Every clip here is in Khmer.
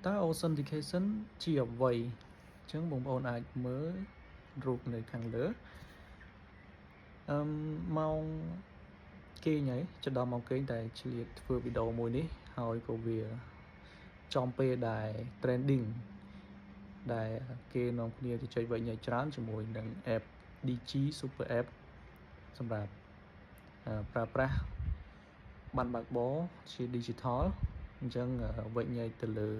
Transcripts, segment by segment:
តើ authentication ជាអ្វីអញ្ចឹងបងប្អូនអាចមើលរូបនៅខាងលើអឹមម៉ោងគេងហើយជិតដល់ម៉ោងគេងតែឆ្លៀតធ្វើវីដេអូមួយនេះហើយក៏វាចំពេលដែល trending ដែលគេនាំគ្នាជជែកវែកញែកច្រើនជាមួយនឹង app Digi Super App សម្រាប់ប្រើប្រាស់ប័ណ្ណបើកបរជា digital អញ្ចឹងវែកញែកទៅលើ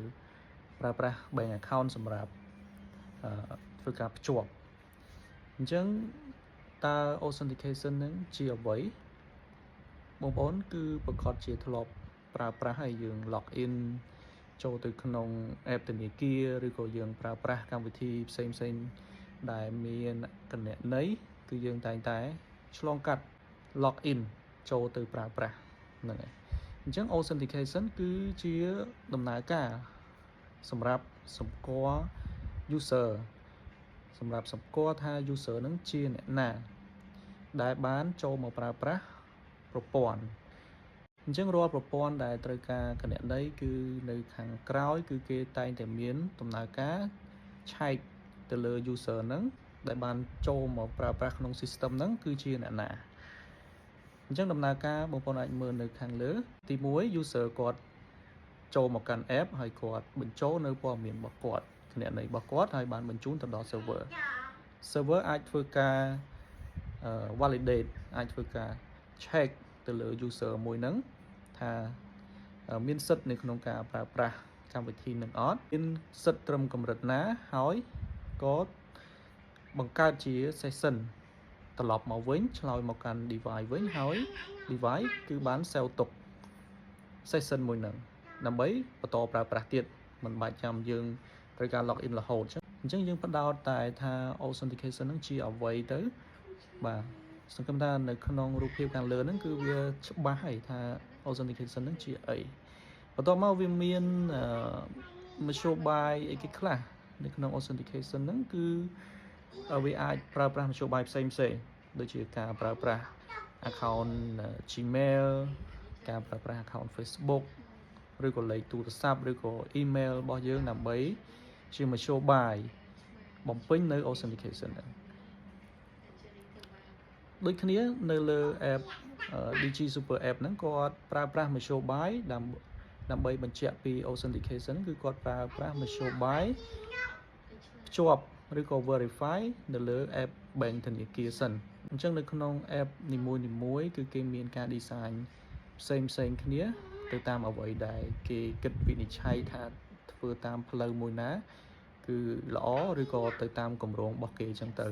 ប្រើប្រាស់ bank account សម្រាប់ធ្វើការភ្ជាប់អញ្ចឹងតើ authentication ហ្នឹងជាអ្វីបងប្អូនគឺប្រាកដជាធ្លាប់ប្រើប្រាស់ហើយយើង log in ចូលទៅក្នុង app ធនាគារឬក៏យើងប្រើប្រាស់កម្មវិធីផ្សេងផ្សេងដែលមានគណនីគឺយើងតែងតែឆ្លងកាត់ log in ចូលទៅប្រើប្រាស់ហ្នឹងហើយអញ្ចឹង authentication គឺជាដំណើរការសម្រាប់សម្គាល់ user សម្រាប់សម្គាល់ថា user ហ្នឹងជាអ្នកណា ដែលបានចូលមកប្រើប្រាស់ប្រព័ន្ធអញ្ចឹងរាល់ប្រព័ន្ធដែលត្រូវការគណនីគឺនៅខាងក្រោយ គឺគេតែងតែមានដំណើរការឆែកទៅលើ user ហ្នឹងដែលបានចូលមកប្រើប្រាស់ក្នុង system ហ្នឹងគឺជាអ្នកណាអញ្ចឹងដំណើរការបងប្អូនអាចមើលនៅខាងលើ ទី1 user គាត់ចូលមកកាន់ app ហើយគាត់បញ្ចូលនៅព័ត៌មានរបស់គាត់គណនីរបស់គាត់ហើយបានបញ្ជូនទៅដល់ server server អាចធ្វើការ validate អាចធ្វើការ check ទៅលើ user មួយហ្នឹងថាមានសិទ្ធិនៅក្នុងការប្រើប្រាស់កម្មវិធីនឹងអត់មានសិទ្ធិត្រឹមកម្រិតណាហើយក៏បង្កើតជា session ត្រឡប់មកវិញឆ្លើយមកកាន់ device វិញហើយ device គឺបាន save ទុក session មួយហ្នឹងដើម្បីបន្តប្រើប្រាស់ទៀតមិនបាច់ចាំយើងត្រូវការ log in រហូតអញ្ចឹងយើងផ្ដោតតែថា authentication ហ្នឹងជាអ្វីទៅបាទសង្ឃឹមថានៅក្នុងរូបភាពខាងលើហ្នឹងគឺវាច្បាស់ហើយថា authentication ហ្នឹងជាអីបន្ទាប់មកវាមានមធ្យោបាយអីគេខ្លះនៅក្នុង authentication ហ្នឹងគឺវាអាចប្រើប្រាស់មធ្យោបាយផ្សេងផ្សេងដូចជាការប្រើប្រាស់ account Gmail ការប្រើប្រាស់ account Facebook ឬក៏លេខទូរស័ព្ទឬក៏ email របស់យើងដើម្បីជាមធ្យោបាយបំពេញនៅ authentication ហ្នឹងដូចគ្នានៅលើ app Digi Super App ហ្នឹងគាត់ប្រើប្រាស់មធ្យោបាយដើម្បីបញ្ជាក់ពី authentication គឺគាត់ប្រើប្រាស់មធ្យោបាយភ្ជាប់ឬក៏ verify នៅលើ app bank ធនាគារសិនអញ្ចឹងនៅក្នុង app នីមួយៗគឺគេមានការ design ផ្សេងផ្សេងគ្នាទៅតាមអ្វីដែលគេគិតវិនិច្ឆ័យថាធ្វើតាមផ្លូវមួយណា គឺល្អឬក៏ទៅតាមគម្រោងរបស់គេអញ្ចឹងទៅ